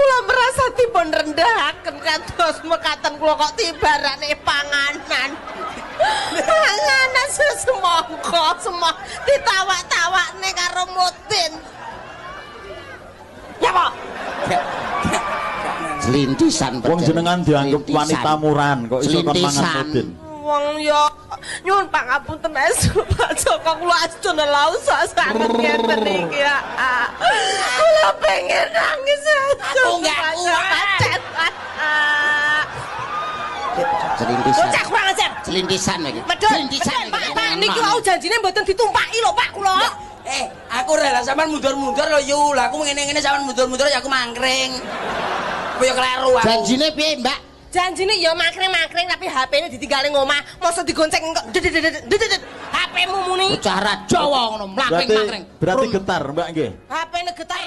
Kula merasa dipun rendahaken kados mekaten kula kok tibarane panganan. Panganan semangka semua ditawak-tawakne karo mudin. Ya, Pak. Selintisan. Wong jenengan dianggap wanita murahan kok iso kon mangan mudin. Wong ya nyuwun pangapunten estu Pak Joko, kula astune lausa sanget ngeten iki ya. Kula pengen nangis. Aku enggak kuat. Selintisan. Bocah kurang ajar. Selintisan iki. Selintisan iki. Pak, niki wau janjine mboten ditumpaki lho Pak kula. Aku rela sampean mundur-mundur lho yu. Lah aku ngene-ngene sampean mundur-mundur ya aku mangkring. Apa ya kleru aku. Janjine piye, Mbak? Janjine ya mangkring-mangkring tapi HP-ne ditinggal ning omah. Mosok digonceng kok HP-mu muni. Bocah ra Jawa ngono, mlangkring-mangkring. Berarti getar, Mbak nggih. HP-ne getar.